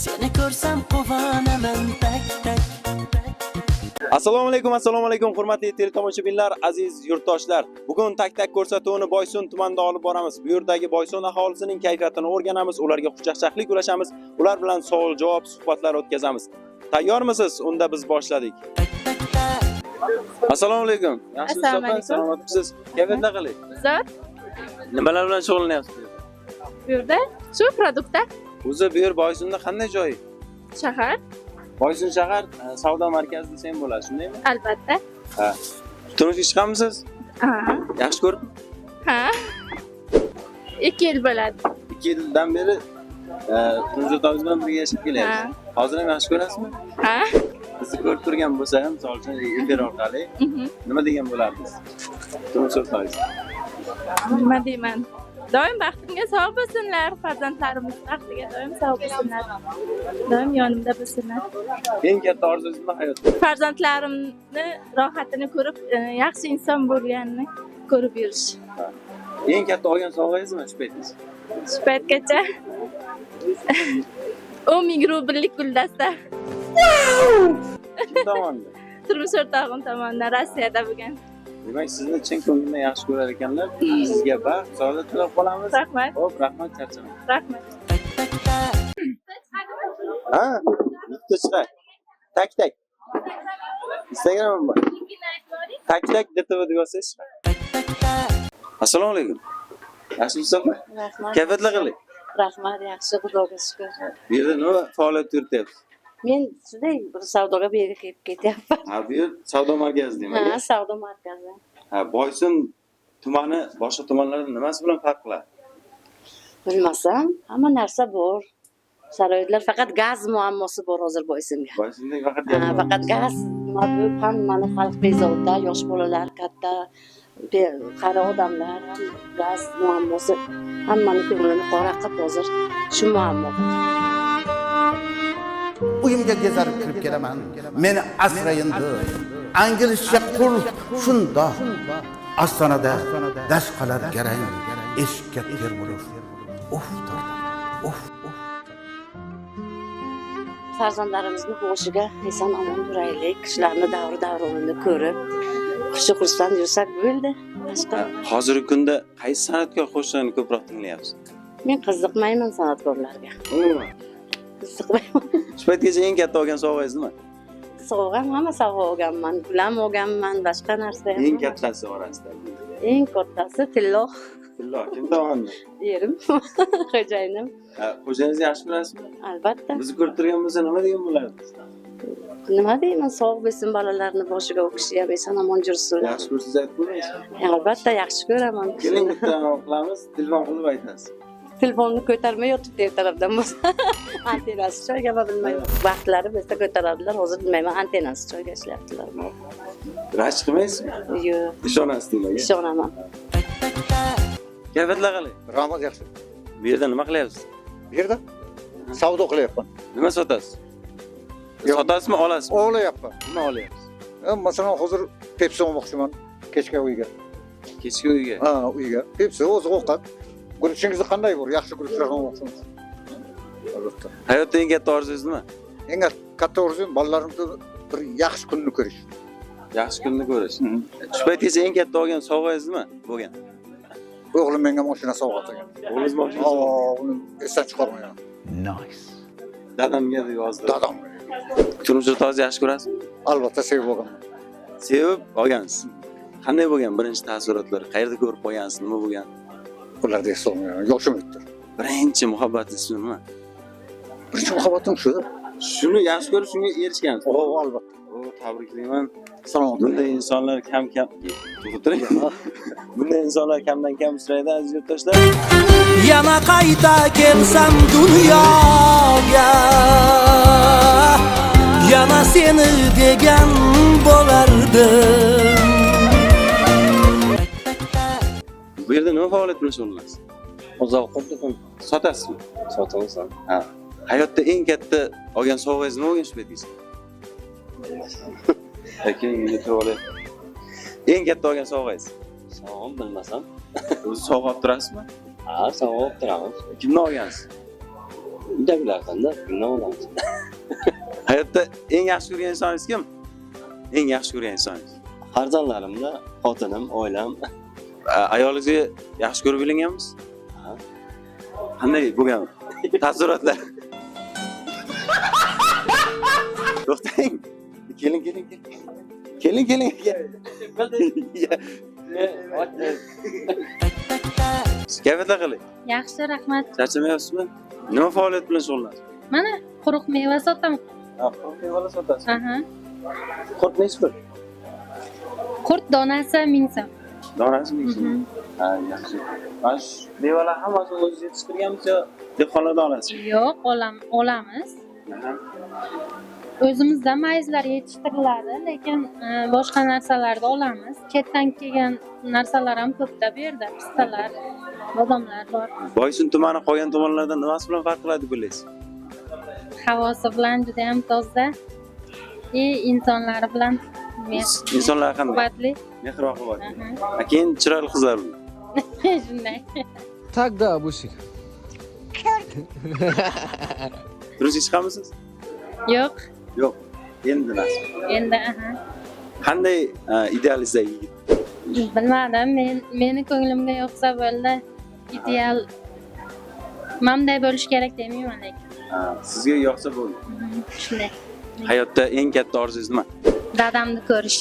Seni ko'rsam quvonaman tak tak. Assalomu alaykum, assalomu alaykum, hurmatli teletomoshabinlar, aziz yurtdoshlar. Bugun Tak Tak ko'rsatuvini Boysun tumanida olib boramiz. Bu yerdagi Boysun aholisining kayfiyatini o'rganamiz, ularga xushchaqchaqlik ulashamiz, ular bilan savol-javob suhbatlar o'tkazamiz. Tayyormisiz? Unda biz boshladik. Tak tak tak. Assalomu alaykum. Yaxshimisiz, Assalomu opa? alaykum. Salomatmisiz? Kayfiyatlar qalay? Zo'r. Nimalar bilan shug'ullanyapsiz? Bu yerda shu продукт da. O'zi bu yer Boysunda qanday joy? Shahar. Boysun shahar savdo markazi desam bo'ladi, shundaymi? Albatta. Turmushga chiqqanmisiz? Ha. Yaxshi ko'rib? Ha. 2 yil bo'ladi. 2 yildan beri turmush o'rtog'ingiz bilan birga yashab kelyapsiz. Ha. Hozir ham yaxshi ko'rasizmi? Ha. Bizni ko'rib turgan bo'lsa ham, misol uchun efir orqali nima degan bo'lardingiz turmush o'rtog'ingiz? Nima deyman? Doim baxtimga sog' bo'lsinlar, farzandlarimiz baxtiga doim sog' bo'lsinlar. Doim yonimda bo'lsinlar. Eng katta orzungiz nima hayotda? Farzandlarimni rohatini ko'rib, yaxshi inson bo'lganini ko'rib yurish. Eng katta olgan sovg'angiz nima shu paytgacha? Shu paytgacha 10 000 rubllik guldasta. Kim tomonidan? Turmush o'rtog'im tomonidan, Rossiyada bo'lgan. Demak, sizni chin ko'ngildan yaxshi ko'rar ekanlar. Sizga baxt, saodat tilab qolamiz. Rahmat, Xo'p, rahmat, charchamang. Rahmat. Tak tak tak. Ha, bitta chiqar. Tak tak. Instagramim bor. Tak tak DTV deb yozsangiz chiqadi. Tak tak tak. Assalomu alaykum. Yaxshimisiz, opa? Rahmat. Kayfiyatlar qalay? Rahmat, yaxshi, Xudoga shukur. Bu yerda nima faoliyat yurityapsiz? Men shunday bir savdoga bu yerga kelib ketyapman. Ha, bu yer savdo markazi demak. Ha, savdo markazi. Ha, Boysun tumani boshqa tumanlardan nimasi bilan farq qiladi? Bilmasam, hamma narsa bor. Sharoitlar, faqat gaz muammosi bor hozir Boysunga. Boysunda faqat Ha, faqat gaz nima bu, hammani xalq bezovta, yosh bolalar, katta, qari odamlar ham gaz muammosi hammani ko'nglini qora qilib hozir shu muammo. Uyimga gezarib kirib kelaman, meni asrayindi anglishcha qul shundoq. Ostonada dash qolar garang, eshikka termulib uf tortaman, uf. Farzandlarimizni boshiga eson omon yuraylik, shularni davri davronini ko'rib, xushi xursand yursak bo'ldi. Boshqa Hozirgi kunda qaysi san'atkor qo'shiqlarini ko'proq tinglayapsiz? Men qiziqmayman san'atkorlarga. Umuman. Qiziqmayman. Shu paytgacha eng katta olgan sovg'angiz nima? Sovg'am, hamma sovg'a olganman, gul ham olganman, boshqa narsa ham. Eng kattasi orasida. Eng kattasi tillo. Tillo kim tomonidan? Erim, xo'jayinim. Ha, xo'jayingizni yaxshi ko'rasizmi? Albatta. Bizni ko'rib turgan bo'lsa, nima degan bo'lardingiz? Nima deyman, sog' bo'lsin bolalarni boshiga, u kishi ham eson omon yursinlar. Yaxshi ko'rsangiz, aytib qo'ymaysizmi? Albatta, yaxshi ko'raman. Keling, bitta qilamiz, telefon qilib aytasiz. Telefonni ko'tarmay yotibdi, ertalabdan bo'lsa antennasi choyga, bilmayman, vaqtlari bo'lsa ko'taradilar, hozir bilmayman, antennasi choyga ishlayaptilarmi. Rashk qilmaysizmi? Yo'q. Ishonasiz demak. Ishonaman. Tak tak tak. Kayfiyatlar qalay? Rahmat, yaxshi. Bu yerda nima qilyapsiz? Bu yerda savdo qilyapman. Nima sotasiz? Yo'q. Sotasizmi, olasizmi? Olyapman. Nima olyapsiz? Masalan, hozir Pepsi olmoqchiman kechki uyga. Kechki uyga. Ha, uyga. Pepsi, oziq ovqat. Guruchingizni qanday bor? Yaxshi guruchlardan olmoqchimiz. Albatta. Hayotda eng katta orzungiz nima? Eng katta orzum bolalarimni bir yaxshi kunni ko'rish. Yaxshi kunni ko'rish. Shu paytgacha eng katta olgan sovg'angiz nima bo'lgan? O'g'lim menga mashina sovg'a qilgan. O'g'lingiz mashina? Aa, uni esdan chiqarmayman. Dadamga deb yozdi. Dadam. Turmush o'rtog'ingizni yaxshi ko'rasizmi? Albatta, sevib olganman. Sevib olgansiz. Qanday bo'lgan birinchi taassurotlar? Qayerda ko'rib qolgansiz? Nima bo'lgan? Ularni eslolmayman. Yoshim o'tdi. Birinchi muhabbatingiz nima? Birinchi muhabbatim shu. Shuni yaxshi ko'rib, shunga erishgansiz. O, albatta. O, tabriklayman. Salomat. Bunday insonlar kam kam, to'xtab turing. Bunday insonlar kamdan kam uchraydi, aziz yurtdoshlar. Yana qayta kelsam dunyoga, yana seni degan bo'lardim. Tak tak tak. Bu yerda nima faoliyat bilan shug'ullanasiz? Oziq ovqat do'kon. Sotasizmi? Sotamiz. Ha. Hayotda eng katta olgan sovg'angiz nima bo'lgan shu paytgacha? Keling, uyda turib olay. Eng katta olgan sovg'angiz? Sovg'am, bilmasam. O'zi sovg'a olib turasizmi? Ha, sovg'a olib turamiz. Kimdan olgansiz? Uydagilardan-da, kimdan olamiz? Hayotda eng yaxshi ko'rgan insoningiz kim? Eng yaxshi ko'rgan insoningiz? Farzandlarimda, xotinim, oilam. Ayolingizga yaxshi ko'rib uylanganmisiz? Ha. Qanday bo'lgan taassurotlar? To'xtang. Keling, keling, keling. Keling, keling. Kayfiyatlar qalay? Yaxshi, rahmat. Charchamayapsizmi? Nima faoliyat bilan shug'ullanasiz? Mana quruq meva sotaman. Ha, quruq mevalar sotasiz. Aha. Qurt nechi pul? Qurt donasi 1000 so'm. Donasi 1000 so'm. Ha, yaxshi. Mana shu mevalar hammasini o'zingiz yetishtirganmisiz yo dehqonlardan olasizmi? Yo'q, olamiz. O'zimizda mayizlar yetishtiriladi, lekin boshqa narsalarni olamiz. Chetdan kelgan narsalar ham ko'pda bu yerda. Pistalar, bodomlar bor. Boysun tumani qolgan tumanlardan nimasi bilan farq qiladi deb o'ylaysiz? Havosi bilan juda ham toza. Insonlari bilan Insonlar qanday? Quvvatli. Mehr-oqibatli. Keyin chiroyli qizlar bilan. Shunday. Так, да, Бусик. Turmushga chiqamisiz? Yo'q. Yo'q. Endi nasib. Endi, aha. Qanday idealizdagi yigit? Bilmadim, meni ko'nglimga yoqsa bo'ldi. Ideal manday bo'lish kerak demayman lekin. Sizga yoqsa bo'ldi. Shunday. Hayotda eng katta orzungiz nima? Dadamni ko'rish.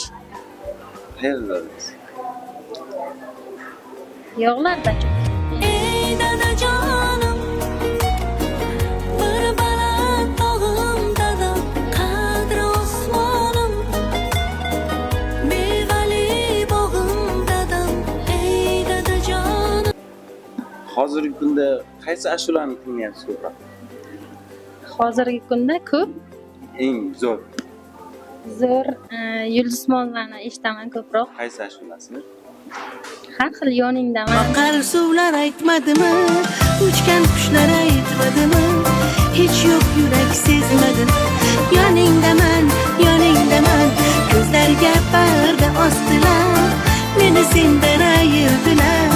Qayerda dadangiz? Yo'qlarda. Ey dadajonim, bir baland tog'im dadam, qadri osmonim, mevali bog'im dadam, ey dadajonim. Hozirgi kunda qaysi ashulani tinglayapsiz ko'proq? Hozirgi kunda ko'p. Eng zo'r. Zo'r Yulduz Usmonovani eshitaman ko'proq. Qaysi ashulasini? Har xil yoningdaman. Oqar suvlar aytmadimi, uchgan qushlar aytmadimi, hech yo'q yurak sezmadimi, yoningdaman, yoningdaman, ko'zlarga parda osdilar, meni sendan ayirdilar,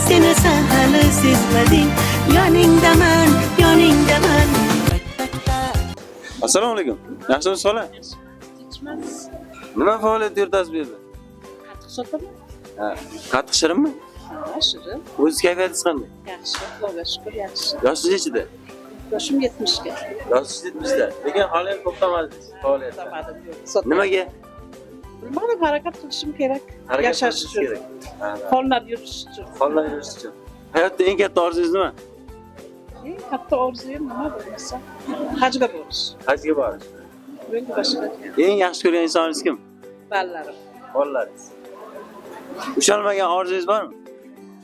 seni sen hali sezmading, yoningdaman, yoningdaman. Assalomu alaykum. Yaxshimisiz xola? Nima faoliyat yuritasiz bu yerda? Qatiq sotaman. Ha, qatiq shirinmi? Ha, shirin. O'zingiz kayfiyatingiz qanday? Yaxshi, Xudoga shukr, yaxshi. Yoshingiz nechida? Yoshim 70ga. Yoshingiz 70da. Lekin hali ham to'xtamadingiz faoliyatdan. To'xtamadim, yo'q. Nimaga? Bilmadim, harakat qilishim kerak. Harakat Yashash qilishingiz uchun. kerak. Ha, Hollar yurish uchun. Hollar yurish uchun. Hayotda eng katta orzungiz nima? Eng katta orzuyim nima bo'lmasa, hajga borish. Hajga borish. Yo'q, boshqa. Eng yaxshi ko'rgan insoningiz kim? Bolalarim. Bolalaringiz. Ushalmagan orzungiz bormi?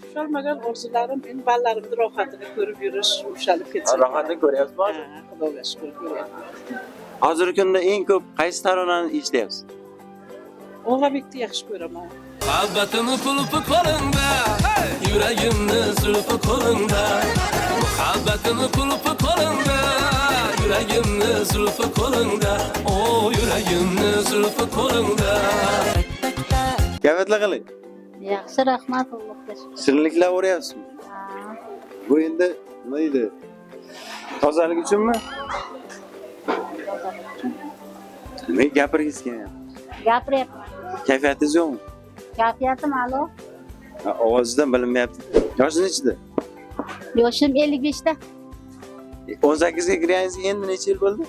Ushalmagan orzularim men bolalarimni rohatini ko'rib yurish, ushalib ketsa. Rohatini ko'ryapsizmi hozir? Ha, Xudoga shukr, ko'ryapman. Hozirgi kunda eng ko'p qaysi taronani eshityapsiz? Og'abekni yaxshi ko'raman. Muhabbatini qulfi qo'limda, yuragimni zulfi qo'limda. Muhabbatini qulfi qo'limda, yuragimni zulfi qo'limda. O yuragimni zulfi qo'limda. Kayfiyatlar qalay? Yaxshi, rahmat, Allohga shukr. Shirinliklar o'ryapsizmi? Bu endi nima deydi? Tozalik uchunmi? Nimaga gapirgingiz kelyapti? Gapiryapman. Kayfiyatingiz yo'qmi? Kayfiyatim a'lo. Ha, ovozingizdan bilinmayapti. Yoshingiz nechida? Yoshim 55da. 18 ga kirganingizga endi necha yil bo'ldi?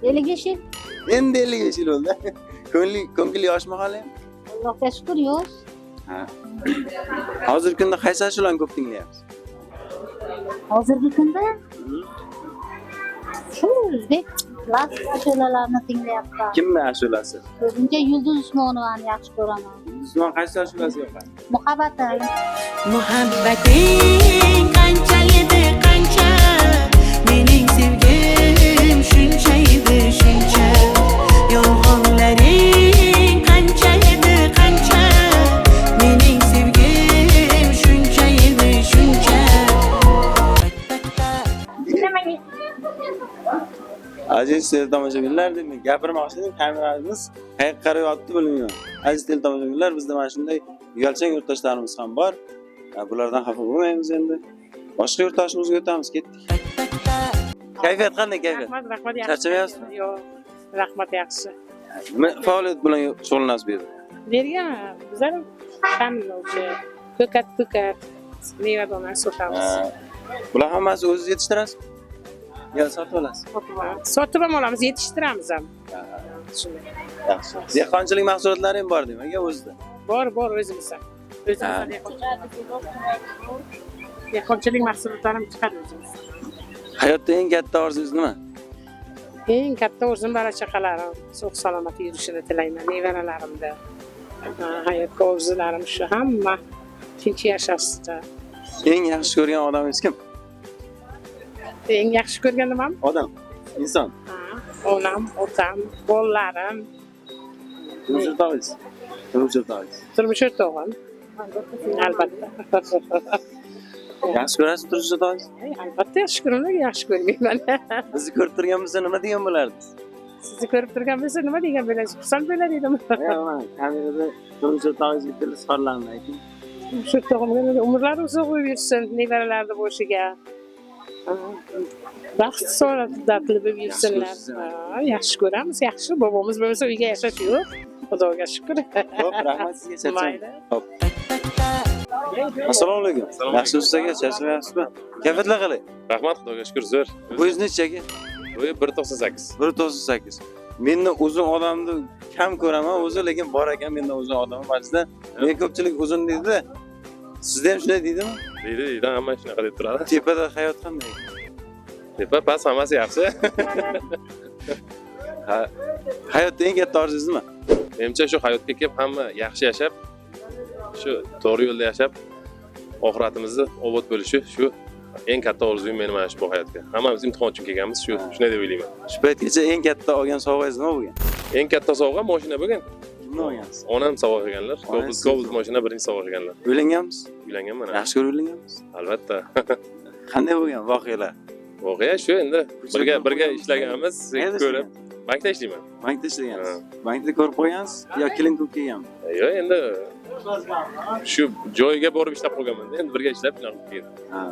55 yil. Endi 55 yil bo'ldi. Ko'ngil yoshmi hali? Allohga shukr, yosh. Ha. Hozirgi kunda qaysi ashulani ko'p tinglayapsiz? Hozirgi kunda shu o'zbek klassik ashulalarini tinglayapman. Kimni ashulasi? Ko'pincha Yulduz Usmonovani yaxshi ko'raman. Usmon qaysi ashulasi yoqadi? Muhabbatim. Muhabbating qancha edi qancha, mening sevgim shuncha edi shuncha, yolg'onlaring qancha edi qancha, mening sevgim shuncha edi shuncha. Aziz teletomoshabinlar, demak, gapirmoqchi edim, kameramiz qayoqqa qarayapti bilmayman. Aziz teletomoshabinlar, bizda mana shunday uyalchan yurtdoshlarimiz ham bor. Bulardan xafa bo'lmaymiz endi. Boshqa yurtdoshimizga o'tamiz, ketdik. Kayfiyat qanday, kayfiyat? Rahmat, rahmat, yaxshi. Charchamayapsizmi? Yo'q. Rahmat, yaxshi. Nima faoliyat bilan shug'ullanasiz bu yerda? Bergan bizlar ta'minlovchi, ko'kat, ko'kat, meva donlar sotamiz. Ha. Bular hammasi o'zingiz yetishtirasizmi? Yo sotib olasiz? Sotib ham olamiz, yetishtiramiz ham. Shunday. Yaxshi. Dehqonchilik mahsulotlari ham bor demak, o'zida. Bor, bor, o'zimizda. O'zimizda dehqonchilik mahsulotlari ham chiqadi o'zimizda. Hayotda eng katta orzungiz nima? Eng katta orzum bola chaqalarim sog' salomat yurishini tilayman, nevaralarimda. Hayotga orzularim shu, hamma tinch yashashda. Eng yaxshi ko'rgan odamingiz kim? Eng yaxshi ko'rgan nimam? Odam, inson. Onam, otam, bolalarim, Turmush o'rtog'ingiz. Turmush o'rtog'ingiz. Turmush o'rtog'im. Albatta. Yaxshi ko'rasizmi turmush o'rtog'ingizni? Albatta yaxshi ko'raman, nega yaxshi ko'rmayman. Bizni ko'rib turgan bo'lsa nima degan bo'lardingiz? Sizni ko'rib turgan bo'lsa nima degan bo'lasiz? Xursand bo'lar edim. Kamerada turmush o'rtog'ingizga til izhorlarini ayting. Turmush o'rtog'imga umrlari uzoq bo'lib yursin, nevaralarini boshiga. Baxt saodatli bo'lib yursinlar. Ha, yaxshi ko'ramiz, yaxshi. Bobomiz bo'lmasa uyga yashash yo'q. Xudoga shukr. Xo'p, rahmat sizga, charchamang. Mayli. Xo'p. Assalomu alaykum. Yaxshimisiz aka, charchamayapsizmi? Kayfiyatlar qalay? Rahmat, Xudoga shukr, zo'r. Bo'yingiz necha aka? Bo'yi 1.98. 1.98. Mendan uzun odamni kam ko'raman o'zi, lekin bor ekan mendan uzun odam majlisda. Men ko'pchilik uzun deydi. Sizda ham shunday deydimi? Deydi, deydi, hamma shunaqa deb turadi. Tepada hayot qanday? Tepa past, hammasi yaxshi. Ha, hayotda eng katta orzungiz nima? Menimcha shu hayotga kelib hamma yaxshi yashab, shu to'g'ri yo'lda yashab, oxiratimizni obod bo'lishi shu eng katta orzuyim meni mana shu bu hayotga. Hammamiz imtihon uchun kelganmiz, shu shunday deb o'ylayman. Shu paytgacha eng katta olgan sovg'angiz nima bo'lgan? Eng katta sovg'a mashina bo'lgan. Kimdan olgansiz? Onam sovg'a qilganlar. Onangiz Cobalt mashina birinchi sovg'a qilganlar. Uylanganmisiz? Uylanganman. Yaxshi ko'rib uylanganmisiz? Albatta. Qanday bo'lgan voqealar? Voqea shu endi birga ishlaganmiz, Qayerda ko'rib. Bankda ishlayman. Bankda ishlagansiz. Bankda ko'rib qo'ygansiz yo kelin ko'p kelganmi? Yo'q, endi shu joyiga borib ishlab qolganman. Endi birga ishlab shunaqa qilib keldim. Ha.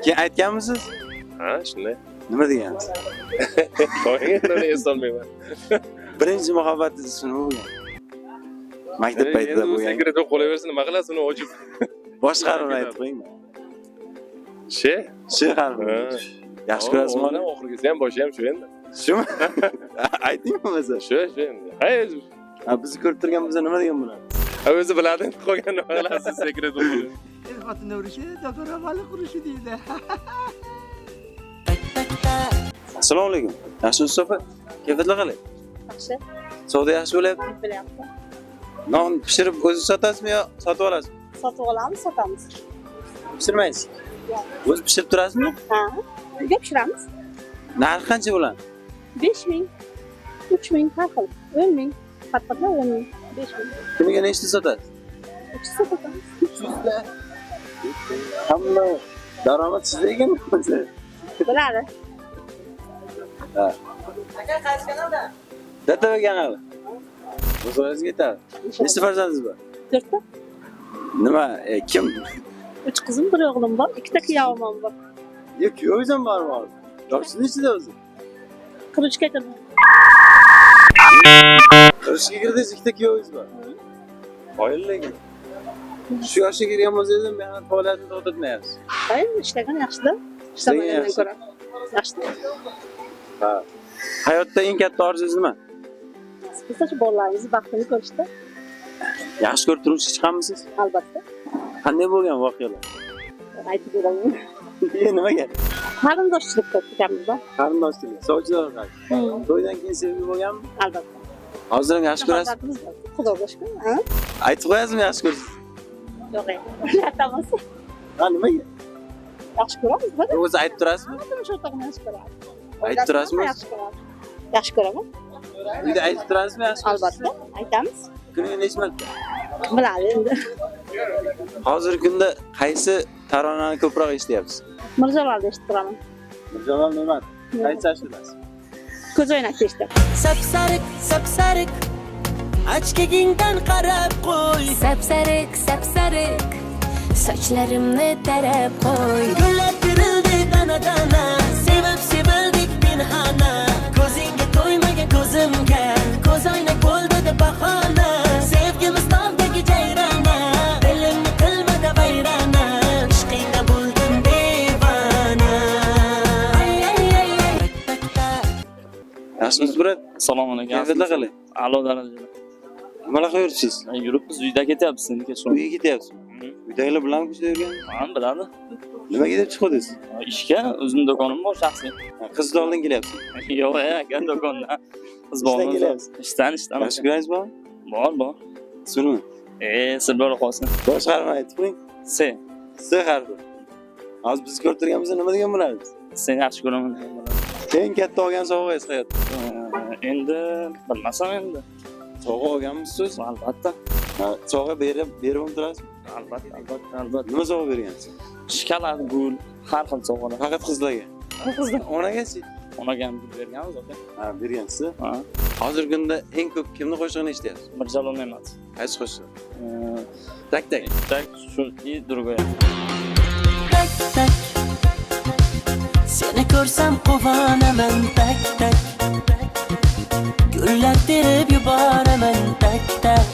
Keyin aytganmisiz? Ha, shunday. Nima degansiz? Qo'ying, endi uni eslolmayman. Birinchi muhabbatingiz nima bo'lgan? Maktab paytida Endi u bo'lgan. sekret bo'lib qolaversin, nima qilasiz uni ochib? Boshqa harfini aytib qo'ying. She? Sh harfini. Yaxshi ko'rasizmi uni? Oxirgisi ham boshi ham shu endi. Shumi? Ayting bo'lmasa. Shu, shu endi. Hay, Ha, bizni ko'rib turgan bo'lsa nima degan bo'ladi? O'zi biladi, qolgan nima qilasiz, sekret bo'lib qolaversin. Er xotinni urishi, do'konravali qurishi deydi. Assalomu alaykum. Yaxshimisiz opa? Kayfiyatlar qalay? Yaxshi. Savdo yaxshi bo'lyapti? Bo'lyapti. Non pishirib o'zingiz sotasizmi yo sotib olasizmi? Sotib olamiz, sotamiz. Pishirmaysiz? O'zi pishirib turasizmi? Ha, uyda pishiramiz. Narxi qancha bo'ladi? 5000, 3000 har xil. 10000, faqatlar 10000, 5000. Kuniga nechta sotasiz? 300 sotamiz. 300 ta. Hamma daromad sizda ekan o'zi. Biladi. Ha. DTV kanali. O'zingizga yetadi. Nechta farzandingiz bor? 4 ta. Nima, kim? 3 qizim, bir o'g'lim bor, 2 ta kuyovim ham bor. Yo'q, kuyovingiz ham bormi hozir? Yoshingiz nechida o'zi? 43 ga kirdim. 43 ga kirdingiz, 2 ta kuyovingiz bor. Qoyil lekin. Shu yoshga kirgan bo'lsangiz ham mehnat faoliyatini to'xtatmayapsiz. Hayır, ishlagan yaxshida. Ishlamagandan yaxshi. ko'ra. Yaxshi. Ha. Hayotda eng katta orzungiz nima? Biz shu bolalarimizni baxtini ko'rishda, Yaxshi ko'rib turmushga chiqqanmisiz? albatta. Qanday bo'lgan voqealar? Aytib beraman. Nimaga? Qarindoshchilik ekanmiz-da. Qarindoshchilik, sovchilar orqali. To'ydan keyin sevgi bo'lganmi? Albatta. Hozir ham yaxshi ko'rasiz? Muhabbatimiz bor. Xudoga shukr. Ha? Aytib qo'yasizmi yaxshi ko'rasiz? Yo'q, aytamiz. Ha, nimaga? Yaxshi ko'ramiz, nima? O'zi aytib turasizmi? Turmush o'rtog'imni yaxshi ko'raman. Aytib turasizmi? Yaxshi ko'raman. Yaxshi ko'raman. Uyda aytib turasizmi yaxshi ko'rasiz? Albatta, aytamiz. Kuniga necha marta? Biladi endi. Hozirgi kunda qaysi taronani ko'proq eshityapsiz? Mirjalolni eshitib turaman. Mirjalol Ne'matov. Qaysi ashulasi? Ko'zoynakni eshitaman. Sapsariq, sapsariq, ochkigingdan qarab qo'y. Sapsariq, sapsariq, sochlarimni tarab qo'y. Gullar terildi dana dana, sevib sevildik. Yaxshimisiz, брат? Assalomu alaykum. Kayfiyatlar qalay? A'lo darajada. Nimalar qilyapsiz? Yuribmiz, uyda ketyapmiz endi kechqurun. Uyga ketyapsiz? Uydagilar bilanmi ko'chada yurgan? Ha, biladi. Nimaga deb chiqdingiz? Ishga, o'zimning do'konim bor shaxsiy. Qizni oldin kelyapsiz? Yo'q, aka, do'kondan. Qiz Ishdan bormi? kelyapsiz? Ishdan, ishdan. Yaxshi ko'rangiz bormi? Bor, bor. Ismi nima? Sir bo'la qolsin. Bosh harfini aytib qo'ying. S. S harfi. Hozir biz ko'rib turganimizda nima degan bo'lardi? Seni yaxshi ko'raman degan bo'lardi. Eng katta olgan sovg'angiz hayotda? Endi bilmasam endi. Sovg'a olganmisiz? Albatta. Sovg'a berib berib ham turasizmi? Albatta, albatta, albatta. Nima sovg'a bergansiz? Shokolad, gul, har xil sovg'alar. Faqat qizlarga. Qizlar. Onagachi? Onaga ham gul berganmiz aka. Ha, bergansiz. Ha. Hozirgi kunda eng ko'p kimni qo'shig'ini eshityapsiz? Mirjalol Ne'matov. Qaysi qo'shiq? Tak tak. Tak, shu и другое. Tak tak, seni ko'rsam quvonaman. Tak tak, gullar terib yuboraman. Tak tak,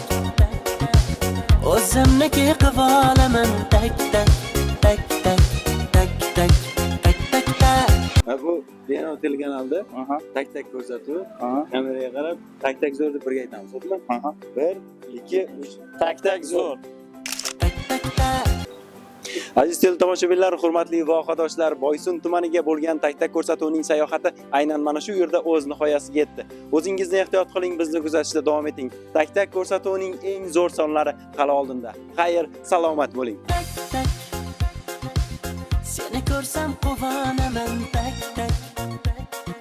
o'zimniki qilib olaman. Tak tak, tak tak, tak tak, tak tak tak. Ha, bu Denov telekanalida tak tak ko'rsatuvi. Kameraga qarab tak tak zo'r deb birga aytamiz, xo'pmi? 1 2 3. Tak tak zo'r. Aziz teletomoshabinlar, hurmatli vohadoshlar, Boysun tumaniga bo'lgan tak tak ko'rsatuvining sayohati aynan mana shu yerda o'z nihoyasiga yetdi. O'zingizni ehtiyot qiling, bizni kuzatishda davom eting. Tak tak ko'rsatuvining eng zo'r sonlari hali oldinda. Xayr, salomat bo'ling. Seni ko'rsam quvonaman. Tak.